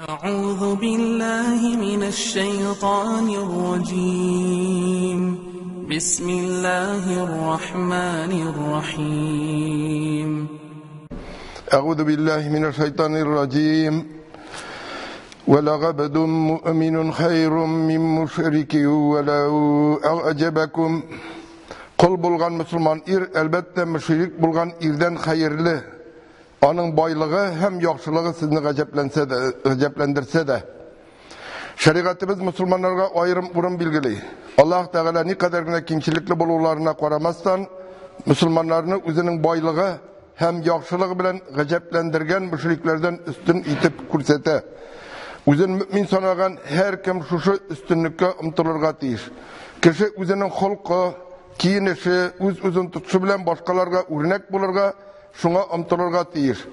أعوذ بالله من الشيطان الرجيم. بسم الله الرحمن الرحيم. أعوذ بالله من الشيطان الرجيم. ولعبد مؤمن خير من مشرك ولو أعجبكم. Кол булган мөселман ир, әлбәттә, мөшрик булган ирдән хәерле. Аның байлыгы һәм яхшылыгы сезне гаҗәпләнсә дә, гаҗәпләндерсә дә. Шәригатебез мөселманнарга аерым урын билгели. Аллаһ Тәгалә никадәр генә кимчелекле булуларына карамастан, мөселманнарны үзенең байлыгы һәм яхшылыгы белән гаҗәпләндергән мөшрикләрдән өстен итеп күрсәтә. Үзен мөмин санаган һәркем шушы өстенлеккә омтылырга тиеш. Кеше үзенең холкы, киенеше, үз-үзен тотышы белән башкаларга үрнәк булырга, шуңа омтылырга тиеш.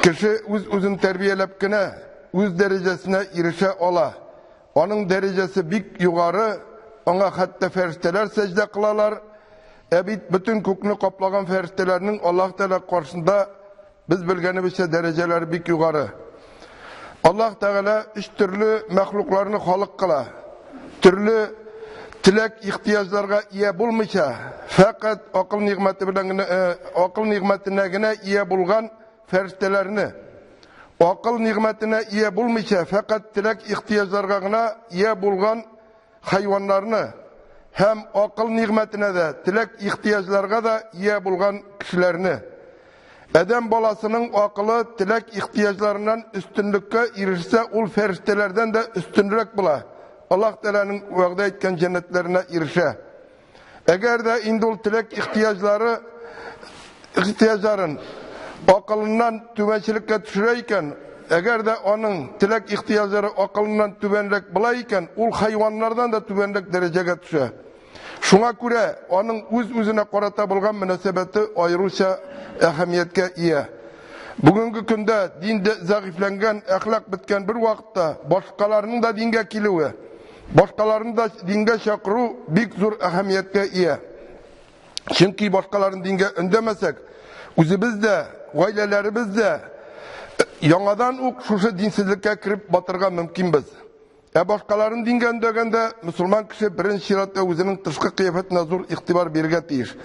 Кеше үз-үзен тәрбияләп кенә үз дәрәҗәсенә ирешә ала. Аның дәрәҗәсе бик югары, аңа хәтта фәрештәләр сәҗдә кылалар. Ә бит бөтен күкне каплаган фәрештәләрнең Аллаһ Тәгалә каршында без белгәнебезчә дәрәҗәләре бик югары. Аллаһ Тәгалә өч төрле мәхлукларны халык кыла. Төрле теләк ихтыяҗларга ия булмыйча, фәкать акыл нигъмәте белән генә, акыл нигъмәтенә генә ия булган фәрештәләрне, акыл нигъмәтенә ия булмыйча, фәкать теләк ихтыяҗларга гына ия булган хайваннарны һәм акыл нигъмәтенә дә, теләк ихтыяҗларга да ия булган кешеләрне. Адәм баласының акылы теләк ихтыяҗларыннан өстенлеккә ирешсә, ул фәрештәләрдән дә өстенрәк була. Аллаһ Тәгаләнең вәгъдә иткән җәннәтләренә ирешә. Әгәр дә инде ул теләк ихтыяҗлары ихтыяҗларын акылыннан түбәнчелеккә төшерә икән, әгәр дә аның теләк ихтыяҗлары акылыннан түбәнрәк була икән, ул хайваннардан да түбәнрәк дәрәҗәгә төшә. Шуңа күрә аның үз-үзенә карата булган мөнәсәбәте аеруча әһәмияткә ия. Бүгенге көндә дин зәгыйфьләнгән, әхлак беткән бер вакытта башкаларның да дингә килүе, башкаларны да дингә чакыру бик зур әһәмияткә ия. Чөнки башкаларны дингә өндәмәсәк, үзебез дә, гаиләләребез дә яңадан ук шушы динсезлеккә кереп батырга мөмкинбез. Ә башкаларын дингә өндәгәндә, мөселман кеше беренче чиратта үзенең тышкы кыяфәтенә зур игътибар бирергә тиеш.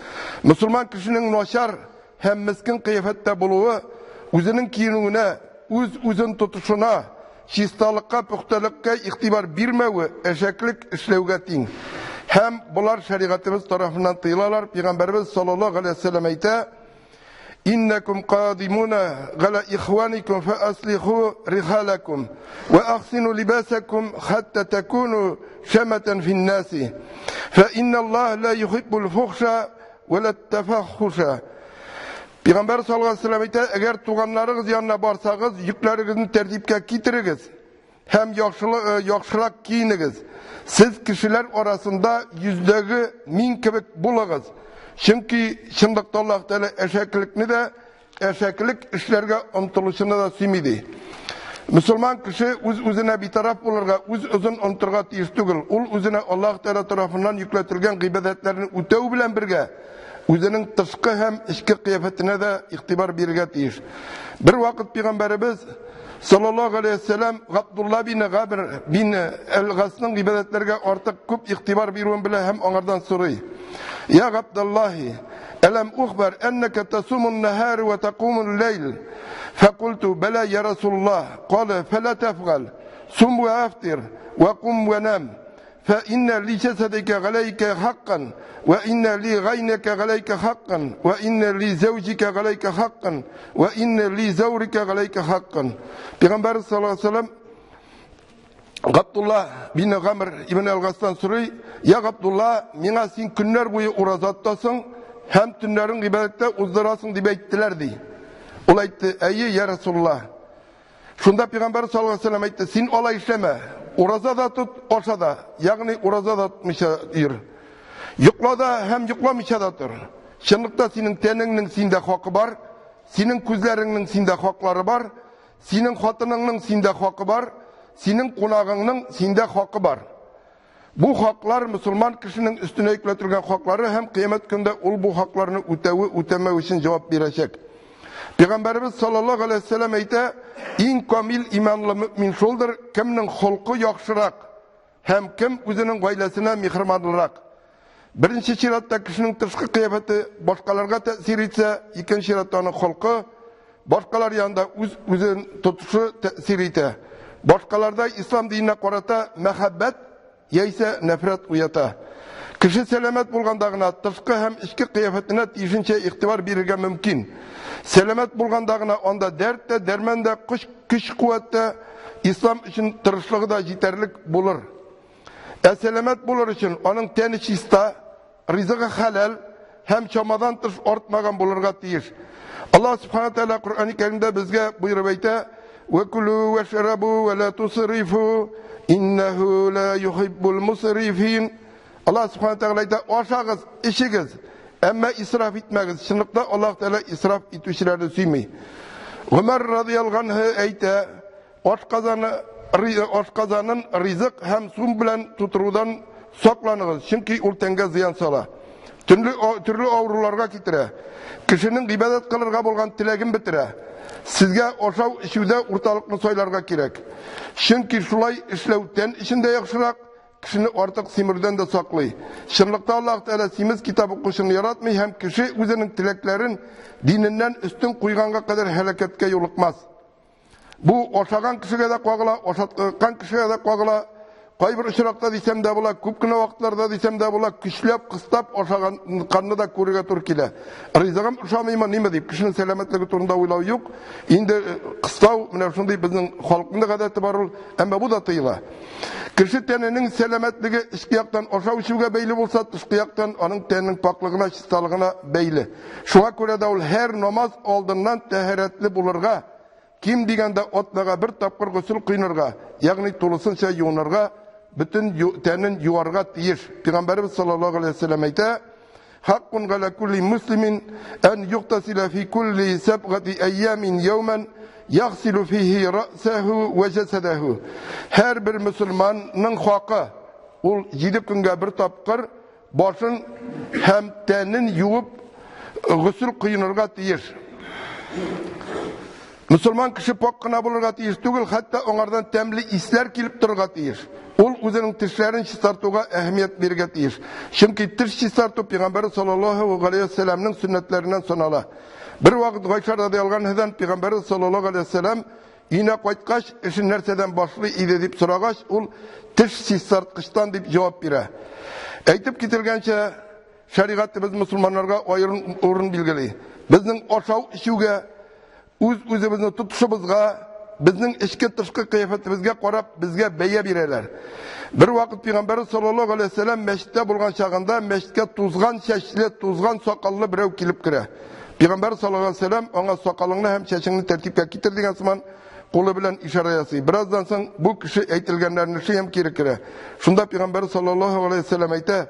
Мөселман кешенең начар һәм мескен кыяфәттә булуы үзенең киенүенә, үз-үзен тотышына, чисталыкка, пөхтәлеккә игътибар бирмәве әшәклек эшләүгә тиң. Һәм болар шәригатебез тарафыннан тыелалар. Пәйгамбәребез саллаллаһу алейһи ва сәлләм әйтә: Иннакум кадимуна гала ихваникум фа аслиху рихалакум ва ахсину либасакум хатта такуну шаматан фин наси. Фа инна Аллаһ ла юхиббул фухша ва ла тафаххуша. Пәйгамбәр саллаллаһу алейһи ва сәлләм әйтә, әгәр туганнарыгыз янына барсагыз, йөкләрегезне тәртипкә китерегез һәм яхшырак киенегез. Сез кешеләр арасында йөздәге мин кебек булыгыз. Чөнки чынлыкта Аллаһ Тәгалә әшәкелекне дә, әшәкелек эшләргә омтылучыны да сөйми ди. Мөселман кеше үз-үзенә битараф булырга, үз-үзен онытырга тиеш түгел. Ул үзенә Аллаһ Тәгалә тарафыннан йөкләтелгән гыйбадәтләрне үтәү белән бергә үзенең тышкы һәм эчке кыяфәтенә дә игътибар бирергә тиеш. Бер вакыт пәйгамбәребез саллаллаһу алейһи ва сәлләм Габдулла бин Габр бин Әл-Гасның гыйбадәтләргә артык күп игътибар бирүен белә һәм аңардан сорый: "Я Габдуллаһи, әлам ухбар аннака тасумун нахар ва такумул лайл?" Фақулту: "Бала я Расулуллаһ." Кала: "Фала тафгал. Сум ва афтир ва кум ва нам. فإن لجسدك عليك حقا وإن لغينك عليك حقا وإن لزوجك عليك حقا وإن لزورك عليك حقا." Пәйгамбәр саллаллаһу алейһи ва сәлләм Габдулла бин Гамр ибн Әл-Гастан сорый: "Я Габдулла, миңа син көннәр буе ураза тотасың һәм төннәрен гыйбадәттә уздырасың дип әйттеләр" ди. Ул әйтте: "Әйе, я Расулуллаһ." Шунда пәйгамбәр саллаллаһу алейһи ва сәлләм әйтте: "Син алай эшләмә. Ураза да тот, аша да. Ягъни ураза да тотмыйча йөр. Йокла да һәм йокламыйча да тор. Чынлыкта синең тәнеңнең синдә хакы бар, синең күзләреңнең синдә хаклары бар, синең хатыныңның синдә хакы бар, синең кунагыңның синдә хакы бар. Бу хаклар мөселман кешенең өстенә йөкләтелгән хаклары һәм кыямәт көндә ул бу хакларны үтәве, үтәмәү өчен җавап бирәчәк. Пәйгамбәребез саллаллаһу алейһи вәсәлләм әйтә, иң камил иманлы мөмин шулдыр, кемнең холкы яхшырак һәм кем үзенең гаиләсенә миһербанлырак. Беренче чиратта кешенең тышкы кыяфәте башкаларга тәэсир итсә, икенче чиратта аның холкы, башкалар янында үз-үзен тотышы тәэсир итә. Башкаларда ислам диненә карата мәхәббәт яисә нәфрәт уята. Кеше сәламәт булганда гына тышкы һәм эчке кыяфәтенә тиешенчә игътибар бирергә мөмкин. Сәламәт булганда гына анда дәрт тә, дәрмән дә, көч-куәт тә, ислам өчен тырышлыгы да җитәрлек булыр. Ә сәламәт булыр өчен аның тәне чиста, ризыгы хәләл һәм чамадан тыш артмаган булырга тиеш. Аллаһ Субхана Тәгалә Коръәни Кәримдә безгә боерып әйтә: "Ва кулу вашрабу ва ла тусрифу, иннаху ла юхиббул мусрифин." Аллаһ Субхана Тәгалә әйтә: "Ашагыз, эчегез, әмма исраф итмәгез." Чынлыкта Аллаһ Тәгалә исраф итүчеләрне сөйми. Гомәр радияллаһу анһу әйтә: Ашказанын ризык һәм сум белән тутырудан сакланыгыз, чөнки ул тәнгә зыян сала. Төрле авыруларга китерә. Кешенең гыйбадәт кылырга булган теләген бетерә. Сезгә ашау эчүдә урталыкны сайларга кирәк. Чөнки шулай эшләү тән өчен дә яхшырак, кешене артык симерүдән дә саклый. Чынлыкта Аллаһ Тәгалә симез китап укучыны яратмый һәм кеше үзенең теләкләрен диненнән өстен куйганга кадәр һәлакәткә юлыкмас. Бу ашаган кешегә дә кагыла, ашаткан кешегә дә кагыла. Кайбер очракта дисәм дә була, күп кенә вакытларда дисәм дә була, көчләп, кыстап ашаганны да күрергә туры килә. Ризыгым ошамыймы, ниме дип, кешенең сәламәтлеге турында уйлау юк. Инде кыстау, менә шундый безнең халыкның да гадәте бар ул, әмма бу да тыела. Кеше тәненең сәламәтлеге эчке яктан ашау-эчүгә бәйле булса, тышкы яктан аның тәненең пакьлыгына, чисталыгына бәйле. Шуңа күрә дә ул һәр намаз алдыннан тәһарәтле булырга, ким дигәндә атнага бер тапкыр госел кыйнырга, ягъни тулысынча юынырга, бөтен тәнен юарга тиеш. Пәйгамбәребез саллаллаһу алейһи ва сәлләм әйтә: "Хаккун галя кулли муслимин ан югтасила фи кулли сабгати айямин яуман ягсилу фихи рa'саху ва жасадаху." Һәрбер мөселманның хакы ул 7 көнгә бер тапкыр башын һәм тәнен юып госел кыйнырга тиеш. Мөселман кеше пак кына булырга тиеш түгел, хәтта аңардан тәмле исләр килеп торырга тиеш. Ул үзенең тешләрен чистартуга әһәмият бирергә тиеш. Чөнки теш чистарту Пәйгамбәр саллаллаһу галәйһи ва сәлламнең сөннәтләреннән санала. Бер вакыт Гайшә радияллаһу анһадан Пәйгамбәр саллаллаһу галәйһи ва сәллам өенә кайткач, эшен нәрсәдән башлый иде дип сорагач, ул теш чистарткычтан дип җавап бирә. Әйтеп кителгәнчә, шәригатебез мөселманнарга аерым урын билгели. Безнең ашау эчүгә, үз-үзебезне тотышыбызга, безнең эчке тышкы кыяфәтебезгә карап безгә бәя бирәләр. Бер вакыт Пәйгамбәр саллаллаһу алейһи ва сәлләм мәчеттә булган чагында мәчеткә тузган чәчле, тузган сакаллы берәү килеп керә. Пәйгамбәр саллаллаһу алейһи ва сәлләм аңа сакалыңны һәм чәчеңне тәртипкә китер дигән сыман кулы белән ишарә ясый. Бераздан соң бу кеше әйтелгәннәрне эшли һәм кире керә. Шунда Пәйгамбәр саллаллаһу алейһи ва сәлләм әйтә: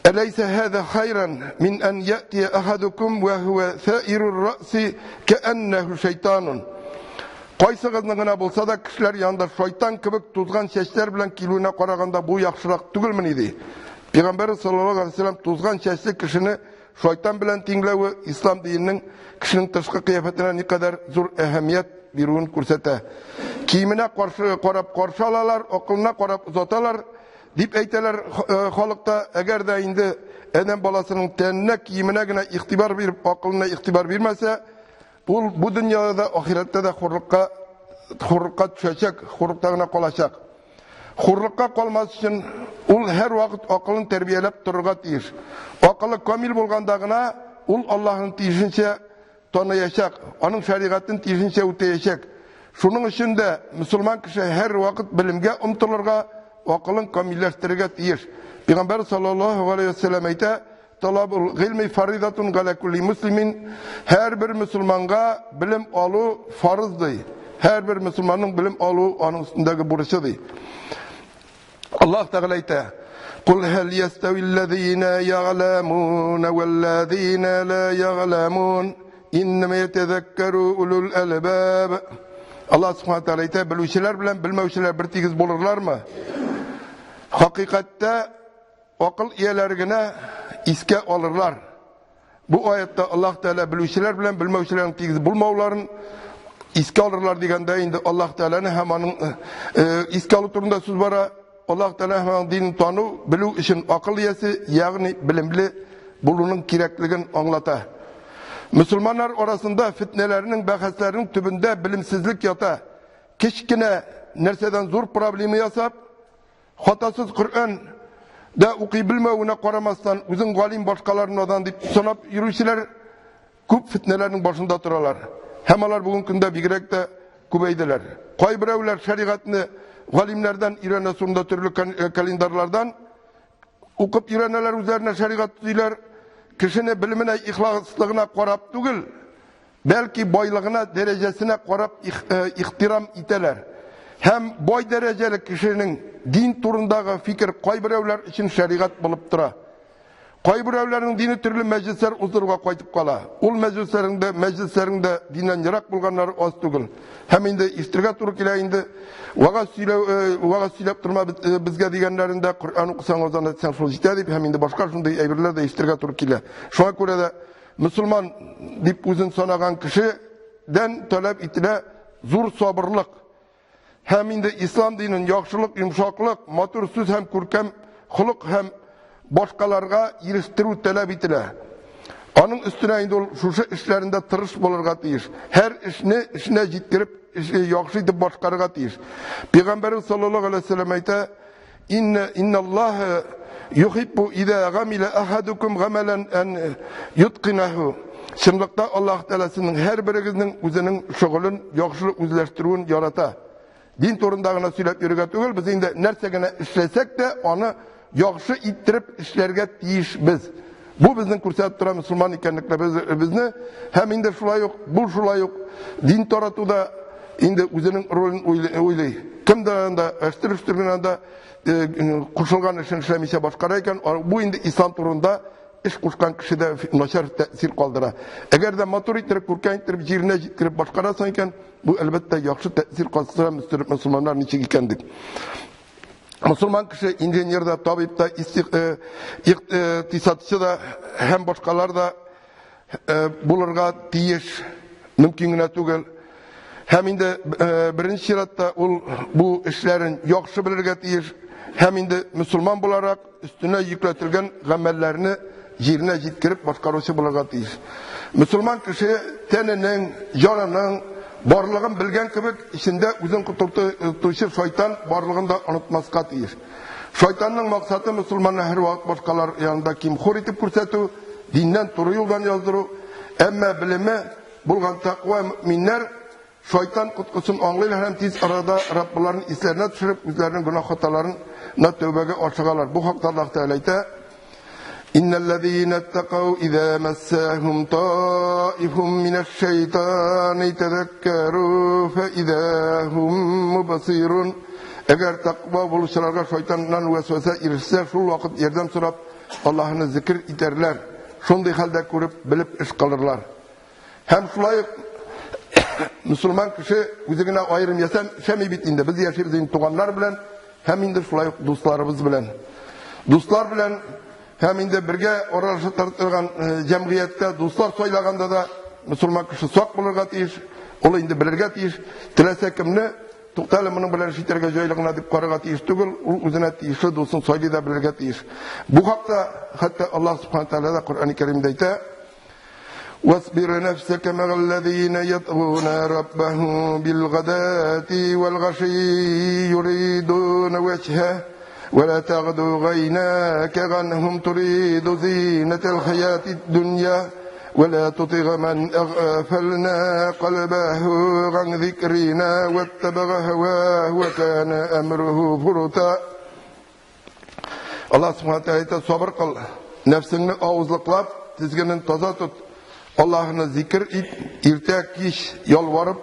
Әләйсә һәзә хайран мин ан яти ахадукум ва хуа саирур раси кааннаху шайтанун. Кайсыгызның гына булса да кешеләр янында шайтан кебек тузган чәчләр белән килүенә караганда бу яхшырак түгелмени ди. Пәйгамбәр саллаллаһу алейһи ва сәлләм тузган чәчле кешене шайтан белән тиңләве ислам диненең кешенең тышкы кыяфәтенә никадәр зур әһәмият бирүен күрсәтә. Киеменә каршы карап каршы алалар, акылына карап озаталар. Дип әйтәләр халыкта, әгәр дә инде адәм баласының тәненә, киеменә генә игътибар биреп, акылына игътибар бирмәсә, ул бу дөньяда да, ахирәттә дә хурлыкка төшәчәк, хурлыкта гына калачак. Хурлыкка калмас өчен ул һәрвакыт акылын тәрбияләп торырга тиеш. Акылы камил булганда гына ул Аллаһның тиешенчә таныячак, аның шәригатен тиешенчә үтәячәк. Шуның өчен дә мөселман кеше һәрвакыт белемгә омтылырга, акылын камилләштерергә тиеш. Пәйгамбәр саллаллаһу алейһи ва сәлләм әйтә: "Талабул гыйльми фаридатун галя кулли муслимин." Һәрбер мөселманга белем алу фарыз ди. Һәрбер мөселманның белем алу аның өстендәге бурычы ди. Аллаһ Тәгалә әйтә: "Кул һәл ястәвилләзина я'ламун вәлләзина ла я'ламун, иннама ятазаккару улул албаб." Аллаһ Субхана Тәгалә әйтә, белүчеләр белән белмәүчеләр бер тигез булырлармы? Хакыйкатьтә акыл ияләре генә искә алырлар. Бу аятта Аллаһ Тәгалә белүчеләр белән белмәүчеләрнең тигез булмауларын искә алырлар дигәндә инде Аллаһ Тәгаләне һәм аның искә алу турында сүз бара. Аллаһ Тәгалә һәм аның динен тану, белү өчен акыл иясе, ягъни белемле булуның кирәклеген аңлата. Мөселманнар арасында фитнәләрнең, бәхәсләрнең төбендә белемсезлек ята. Кечкенә нәрсәдән зур проблема ясап, хатасыз Коръән дә укый белмәвенә карамастан, үзен галим, башкаларны надан дип санап йөрүчеләр күп фитнәләрнең башында торалар. Һәм алар бүгенге көндә бигрәк тә күбәйделәр. Кайберәүләр шәригатьне галимнәрдән өйрәнә, сонда төрле календарьлардан укып өйрәнәләр, үзләренә шәригать төзиләр. Кешене белеменә, ихласлыгына карап түгел, бәлки байлыгына, дәрәҗәсенә карап ихтирам итәләр. Һәм бай дәрәҗәле кешенең дин турындагы фикер кайберәүләр өчен шәригать булып тора. Кайберәүләрнең дине төрле мәҗлесләр уздыруга кайтып кала. Ул мәҗлесләрендә диннән ерак булганнар аз түгел. Һәм инде ишетергә туры килә инде, вәгазь сөйләү, вәгазь сөйләп торма безгә дигәннәрендә, Коръән укысаң, азан әйтсәң, шул җитә дип, һәм инде башка шундый әйберләр дә ишетергә туры килә. Шуңа күрә дә мөселман дип үзен санаган кешедән таләп ителә зур сабырлык. Һәм инде ислам динен яхшылык, йомшаклык, матур сүз һәм күркәм холык һәм башкаларга ирештерү таләп ителә. Аның өстенә инде ул шушы эшләрендә тырыш булырга тиеш. Һәр эшне эшенә җиткереп, яхшы итеп башкарырга тиеш. Пәйгамбәрбез саллаллаһу алейһи ва сәлләм әйтә: Инна инналлаһа юхиббу иза гамила ахадукум гамалан ан юткинаху. Чынлыкта Аллаһ Тәгалә сезнең һәрберегезнең үзенең шөгылен яхшы үзләштерүен ярата. Дин турында гына сөйләп йөрергә түгел, без инде нәрсә генә эшләсәк тә, аны яхшы иттереп эшләргә тиешбез. Бу безнең күрсәтеп тора мөселман икәнлекләребезне, һәм инде шулай ук, бу шулай ук дин таратуда инде үзенең ролен уйлый. Кем дә анда әштер-өштер генә анда кушылган эшен эшләмичә башкара икән, бу инде ислам турында эш кушкан кешедә начар тәэсир калдыра. Әгәр дә матур иттереп, күркәм иттереп, җиренә җиткереп башкарасың икән, бу әлбәттә яхшы тәэсир калдыра мөселманнар ничек икән дип. Мөселман кеше инженер да, табиб та, икътисадчы да һәм башкалар да булырга тиеш, мөмкин генә түгел. Һәм инде беренче чиратта ул бу эшләрен яхшы белергә тиеш, һәм инде мөселман буларак өстенә йөкләтелгән гамәлләрне җиренә җиткереп башкаручы булырга тиеш. Мөселман кеше тәненең, җанының барлыгын белгән кебек, эчендә үзен котыртучы шайтан барлыгын да онытмаска тиеш. Шайтанның максаты мөселманны һәрвакыт башкалар янында ким-хур итеп күрсәтү, диннән туры юлдан яздыру. Әмма белеме булган тәкъва мөэминнәр шайтан коткысын аңлыйлар һәм тиз арада Раббыларын исләренә төшереп, үзләренең гөнаһ хаталарына тәүбәгә ашыгалар. Бу хакта Аллаһ Тәгалә әйтә: Иннәлләзина иттакау иза массахум таифум минәш-шайтани тәзәккәру фа иза хум мубсирун. Әгәр тәкъва булучыларга шайтаннан вәсвәсә ирешсә, шул вакыт ярдәм сорап Аллаһны зикр итәрләр. Шундый хәлдә күреп, белеп эш кылырлар. Һәм шулай ук мөселман кеше үзе генә аерым яшәми бит инде. Без яшибез инде туганнар белән һәм инде шулай ук дусларыбыз белән. Дуслар белән һәм инде бергә аралашып торган җәмгыятьтә дуслар сайлаганда да мөселман кеше сак булырга тиеш, ул инде белергә тиеш, теләсә кемне туктале моның белән эш итәргә җайлы гына дип карарга тиеш түгел, ул үзенә тиешле дусын сайлый да белергә тиеш. Бу хакта хәтта Аллаһ субхана тәгалә дә Коръән-и Кәримдә әйтә: واصبر نفسك مع الذين يدعون ربهم بالغداة والعشي يريدون وجهه ولا تغدو عيناك عنهم تريد زينة الحياة الدنيا ولا تطع من أغفلنا قلبه عن ذكرنا واتبع هواه وكان أمره فرطا. Allah subhanahu wa ta'ala sabır kıl, nefsini avuzluklap, tizginin taza tut. Allah'ını zikir it, irtə кич ялварып,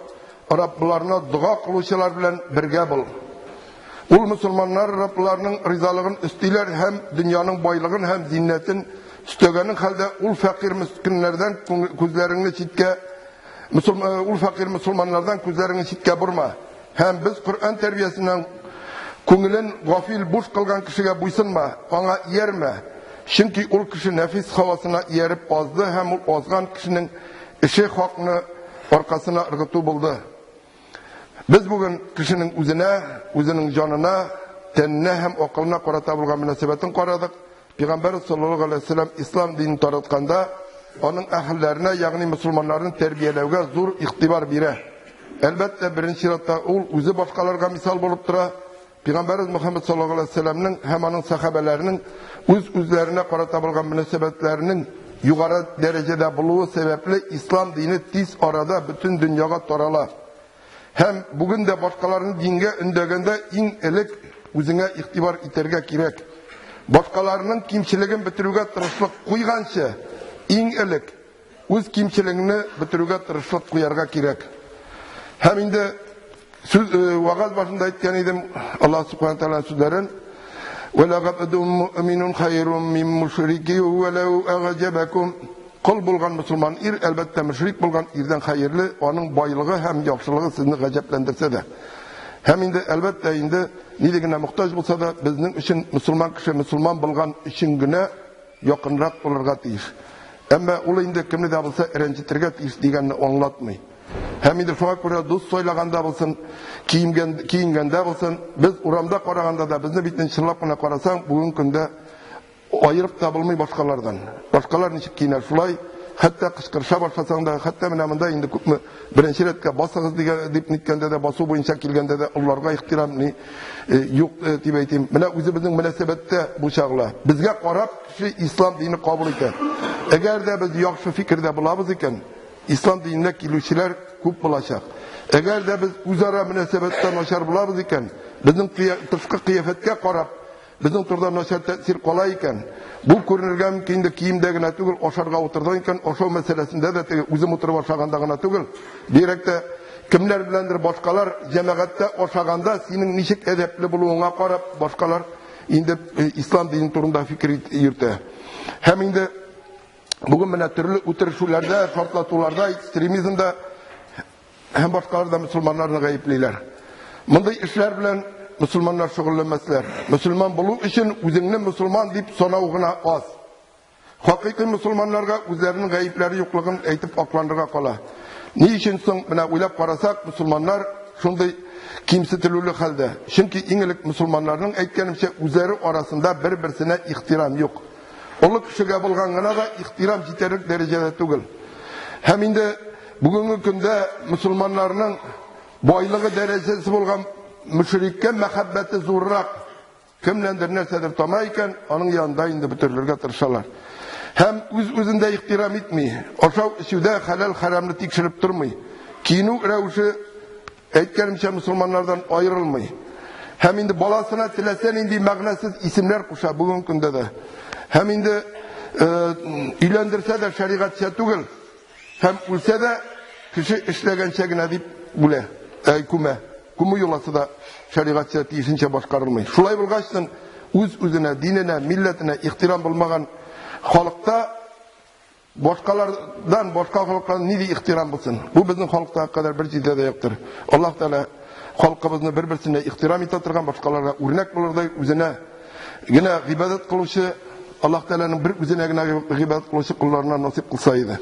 Раббларына дога кылучылар белән бергә бул. Ул мөселманнар Раббларының ризалыгын өстиләр һәм дөньяның байлыгын һәм зиннәтен өстәгәнең хәлдә ул фәкыйрь мескиннәрдән күзләреңне читкә, ул фәкыйрь мөселманнардан күзләреңне читкә борма. Һәм без Коръән тәрбиясеннән күңелен гафил буш кылган кешегә буйсынма, аңа иярмә. Чөнки ул кеше нәфис һавасына ияреп азды һәм ул азган кешенең эше хакны аркасына ыргыту булды. Без бүген кешенең үзенә, үзенең җанына, тәненә һәм акылына карата булган мөнәсәбәтен карадык. Пәйгамбәр саллаллаһу алейһи вәсәлләм ислам динен таратканда, аның әһелләренә, ягъни мөселманнарны тәрбияләүгә зур игътибар бирә. Әлбәттә, беренче чиратта ул үзе башкаларга мисал булып тора. Пәйгамбәрбез Мөхәммәд саллаллаһу алейһи вәсәлләмнең һәм аның сәхабәләренең үз-үзләренә карата булган мөнәсәбәтләренең югары дәрәҗәдә булуы сәбәпле ислам дине тиз арада бөтен дөньяга тарала. Һәм бүген дә башкаларны дингә өндәгәндә иң элек үзеңә игътибар итәргә кирәк. Башкаларның кимчелеген бетерүгә тырышлык куйганчы, иң элек үз кимчелегеңне бетерүгә тырышлык куярга кирәк. Һәм инде сүз вагаз башында әйткән идем, Аллаһ субхана таала сүзләрен: "Ва габдун муъминун хайрун мин мушрики ва лау агъҗабакум". Кол булган мөселман ир, әлбәттә, мөшрик булган ирдән хәерле, аның байлыгы һәм яхшылыгы сезне гаҗәпләндерсә дә. Һәм инде, әлбәттә, инде нинди генә мохтаҗ булса да, безнең өчен мөселман кеше мөселман булган өчен генә якынрак булырга тиеш. Әмма ул инде кемне дә булса рәнҗетергә тиеш дигәнне аңлатмый. Һәм инде шуңа күрә дус сайлаганда булсын, киенгәндә булсын, без урамда караганда да безне бит чынлап кына карасаң, бүгенге көндә аерып та булмый башкалардан. Башкалар ничек киенә шулай, хәтта кычкырыша башласаң да, хәтта менә монда инде күпме беренче рәткә басыгыз дигән дип ниткәндә дә, басу буенча килгәндә дә олыларга ихтирам ни юк дип әйтим. Менә үзебезнең мөнәсәбәттә бу чагыла. Безгә карап кеше ислам дине кабул итә. Әгәр дә без яхшы фикердә булабыз икән, ислам диненә килүчеләр күп булачак. Әгәр дә без үзара мөнәсәбәттә начар булабыз икән, безнең тышкы кыяфәткә карап безнең турыда начар тәэсир кала икән, бу күренергә мөмкин инде киемдә генә түгел, ашарга утырдың икән, ашау мәсьәләсендә дә теге үзем утырып ашаганда гына түгел, бигрәк тә кемнәр беләндер башкалар җәмәгатьтә ашаганда синең ничек әдәпле булуыңа карап, башкалар инде ислам дине турында фикер йөртә. Һәм инде бүген менә төрле үтерешүләрдә, шартлатуларда, экстремизмда һәм башкалар да мөселманнарны гаеплиләр. Мондый эшләр белән мөселманнар шөгыльләнмәсләр. Мөселман булу өчен үзеңне мөселман дип санау гына аз. Хакыйкый мөселманнарга үзләренең гаепләре юклыгын әйтеп акланырга кала. Ни өчен соң, менә уйлап карасак, мөселманнар шундый кимсетелүле хәлдә? Чөнки иң элек мөселманнарның, әйткәнемчә, үзләре арасында бер-берсенә ихтирам юк. Олы кешегә булган гына да ихтирам җитәрлек дәрәҗәдә түгел. Һәм инде бүгенге көндә мөселманнарның байлыгы дәрәҗәсе булган мөшриккә мәхәббәте зуррак. Кемнәндер нәрсәдер тама икән, аның янында инде бөтерелергә тырышалар. Һәм үз-үзен дә ихтирам итми, ашау-эчүдә хәләл-хәрамны тикшереп тормый. Киенү рәвеше, әйткәнемчә, мөселманнардан аерылмый. Һәм инде баласына теләсә нинди мәгънәсез исемнәр куша бүгенге көндә дә. Һәм инде өйләндерсә дә шәригатьчә түгел, һәм үлсә дә кеше эшләгәнчә генә дип үлә, күмә. Күмү йоласы да шәригатьчә тиешенчә башкарылмый. Шулай булгачтын үз-үзенә, диненә, милләтенә ихтирам булмаган халыкта башкалардан, башка халыклардан нинди ихтирам булсын? Бу безнең халыкта кадәр бер җирдә дә юктыр. Аллаһ Тәгалә халкыбызны бер-берсенә ихтирам итә торган, башкаларга үрнәк булырдай, үзенә генә гыйбадәт кылучы, Аллаһ Тәгаләнең бер үзенә генә гыйбадәт кылучы колларына насыйп кылса иде.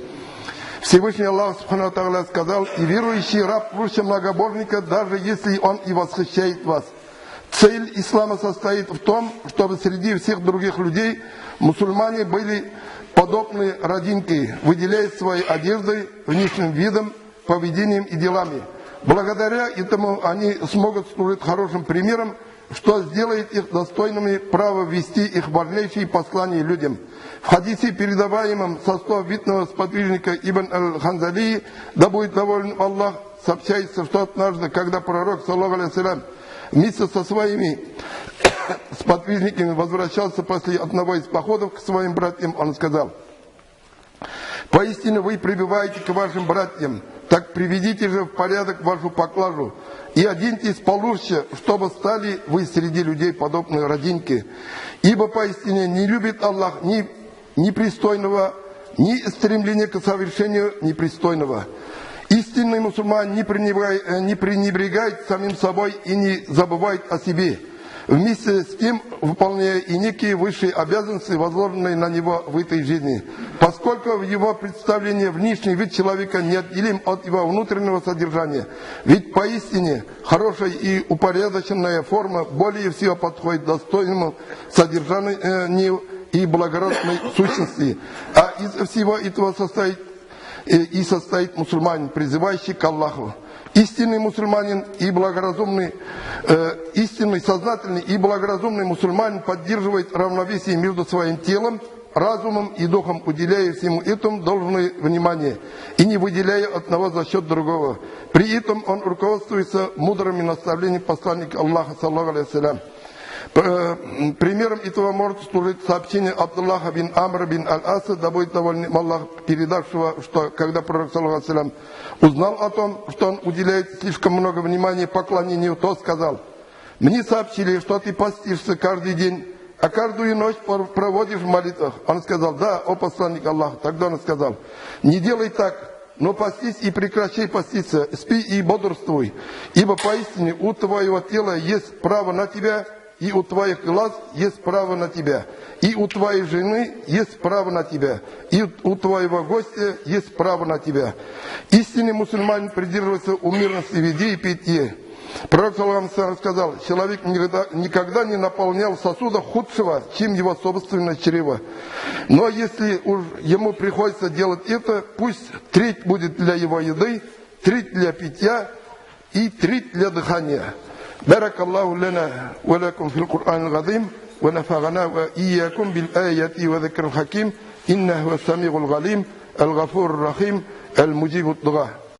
Всевышний Аллах Субхану Тааля сказал: «И верующий раб лучше многобожника, даже если он и восхищает вас». Цель ислама состоит в том, чтобы среди всех других людей мусульмане были подобны родинке, выделяясь своей одеждой, внешним видом, поведением и делами. Благодаря этому они смогут служить хорошим примером, что сделает их достойными права вести их важнейшие послания людям. В хадисе, передаваемом со слов видного сподвижника Ибн аль-Ханзали, да будет доволен Аллах, сообщается, что однажды, когда пророк, саллаллаху алейхи вместе со своими сподвижниками возвращался после одного из походов к своим братьям, он сказал: «Поистине вы прибываете к вашим братьям, так приведите же в порядок вашу поклажу и оденьтесь получше, чтобы стали вы среди людей подобны родинке. Ибо поистине не любит Аллах ни непристойного, ни стремления к совершению непристойного. Истинный мусульман не пренебрегает самим собой и не забывает о себе. Вместе с тем выполняя и некие высшие обязанности, возложенные на него в этой жизни. Поскольку в его представлении внешний вид человека неотделим от его внутреннего содержания. Ведь поистине хорошая и упорядоченная форма более всего подходит достойному содержанию и благородной сущности. А из всего этого состоит мусульманин, призывающий к Аллаху. Истинный мусульманин и благоразумный, истинный, сознательный и благоразумный мусульманин поддерживает равновесие между своим телом, разумом и духом, уделяя всему этому должное внимание и не выделяя одного за счет другого. При этом он руководствуется мудрыми наставлениями посланника Аллаха, саллаллаху алейхи ва саллям. Примером этого может служить сообщение Абдуллаха бин Амра бин Аль-Аса, да будет доволен им Аллах, передавшего, что когда пророк, саллаллаху алейхи ва саллям, узнал о том, что он уделяет слишком много внимания поклонению, то сказал: «Мне сообщили, что ты постишься каждый день, а каждую ночь проводишь в молитвах». Он сказал: «Да, о посланник Аллаха». Тогда он сказал: «Не делай так, но постись и прекращай поститься, спи и бодрствуй, ибо поистине у твоего тела есть право на тебя, и у твоих глаз есть право на тебя, и у твоей жены есть право на тебя, и у твоего гостя есть право на тебя». Истинный мусульманин придерживается умеренности в еде и питье. Пророк, саллаллаху алейхи ва саллям, сказал: человек никогда не наполнял сосуда худшего, чем его собственное чрево. Но если уж ему приходится делать это, пусть треть будет для его еды, треть для питья и треть для дыхания. بارك الله لنا ولكم في القرآن العظيم ونفعنا وإياكم بالآيات وذكر الحكيم إنه هو السميع العليم الغفور الرحيم المجيب الدعاء.